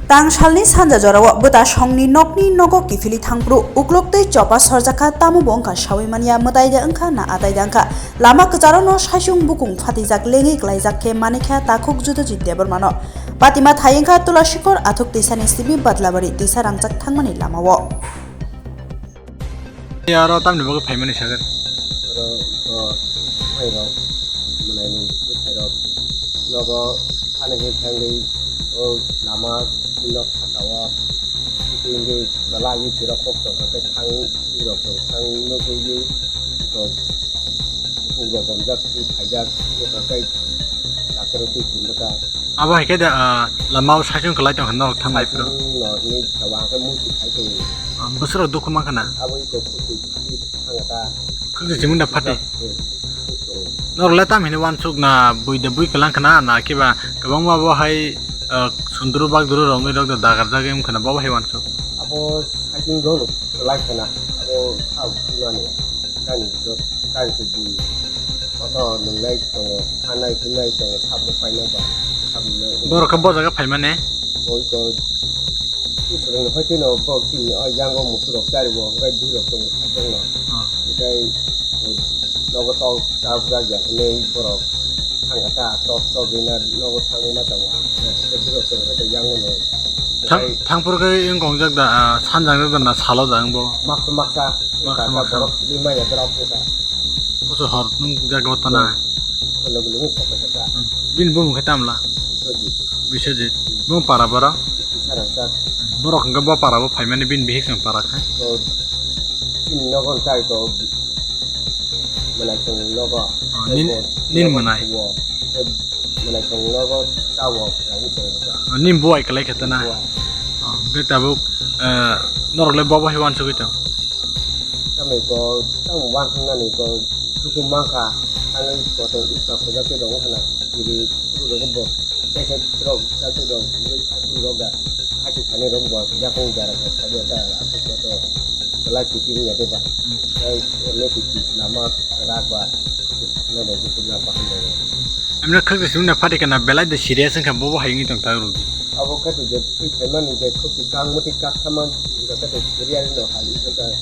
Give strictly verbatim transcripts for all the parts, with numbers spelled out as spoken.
Tang salni sanja jorao bwta songni nokni nogo kiphilwi thangphuru uklok tei chopa sorjakha, tamo bo wngkha sawi manya, mwtai de wngkha na atai de wngkha. Lama kwcharo no saisung bukung phatijak lengwi klaijak khe manikha takhuk Judojit Debbarmano. Patima thai wngkha Tulashikor athuk tisani simi Badlabari tisa rangjak thangmani lamao. Aro tamni bagwi phaimani sagan. Oro, o, bwthairok, mwnaini bwthairok nogo thani hwn thangwi o lama nok sakao twi wngwi kwlaiwi chwrok kok tongkha khe thang rok tong thang nugwi o bukukrok romjak twi phaijak tongkha khe takhoro twi phunukha. Abo hai khe da, ah, lama o saisung kwlai tongkha norok thangmani phuru. Saisung no hwnwi sawa hwnkhe muitu khai tongo. Ah, bwswk rok dukhu mankha na? Abo iko khuti khuti thangkha ta. Khwtwi chimunda phati. Hmm, khwtwi tongo. Norok le tam hini wansuk na bui de bui kwlang khna na kiba kwbangma bo hai, ah, sundru bakdru romwi rok da dagarjak em khna bo hai wansuk. Abo saisung rok kwlai khna abo thao thumani. Kani jot, kani se di. Oto nungnai tongo, thanai hinai tongo, sabno paina ba, sabno nai. Borok khe bo jaga phaimani? Oi ko, kusrwng ni hoi tino bo chini o yango musurok chari bo, hwnkhe birok tongo khajakno. Ah. Hwnkhe nogo tok tabjak ya hinwi borok thangkha ta, tok tok hinna nogo thangwi ma tongo. Hwnkhe birok tongo hwnkhe yango no. Thang-, hwnkhe thangphuru khe wng kongjak da, ah, sanjak da na salo da wng bo? Maksa maksa. Maksa, maksa. Borok simi manya borok khe ta. Koso hor nung jaga o tana. Logi logi kok khe ta. Hmm. Bini bumung khe tamla? Biswajit. Biswajit. Hmm. Bumung para boro? Bisarangchak. Borok hwnkhe bo para bo phaimani bini bihik chwng para khe. To chini nogo tai to manai chwng nogo. Oh, nin, nin manai. Wo. Manai chwng nogo chawo, nai chwng nogo. Oh, nin buai kwlai khe tana. Buai. Oh, hwnkhe tabuk, eh, norok le bo bo hai wansugwi tong? Tamni ko, tamo wansuknani ko, duku mankha, thangwi kotor uska khojak twi rok wngkha na, kiri, kuru rok bo, tei khe rok, chakhwrok, wngwi khakhwrwirok da, hachuk thani rok bo, yakung jara khe sabi ta, aswk kotor, kwlai kiting ya de ba. Hmm. Tei, ene kiting lama kwrak ba, khwtwi saknai bai, khwtwi lama bahai bai. Emne khwtwi simi na phati kana belai de serious wngkha, bobo hai wngwi tong ta rwdi. Abo khe to je thwi phaimani je khwtwi kang mwtwi kak thama wngkha khe to serious no hai wngkha khe.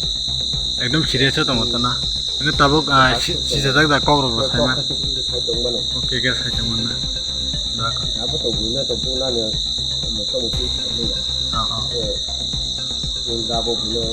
Ekdom serious o tongo to na. Wngkhe tabuk, ah, si-, sisajak da kok rok bo saima. Kok khe kisa sai tong mano. Okay, khe sai tong mano. Da. Abo to buino to bunani omo tomo twi sai manya. Ah, ah. Eh, bun da bo buino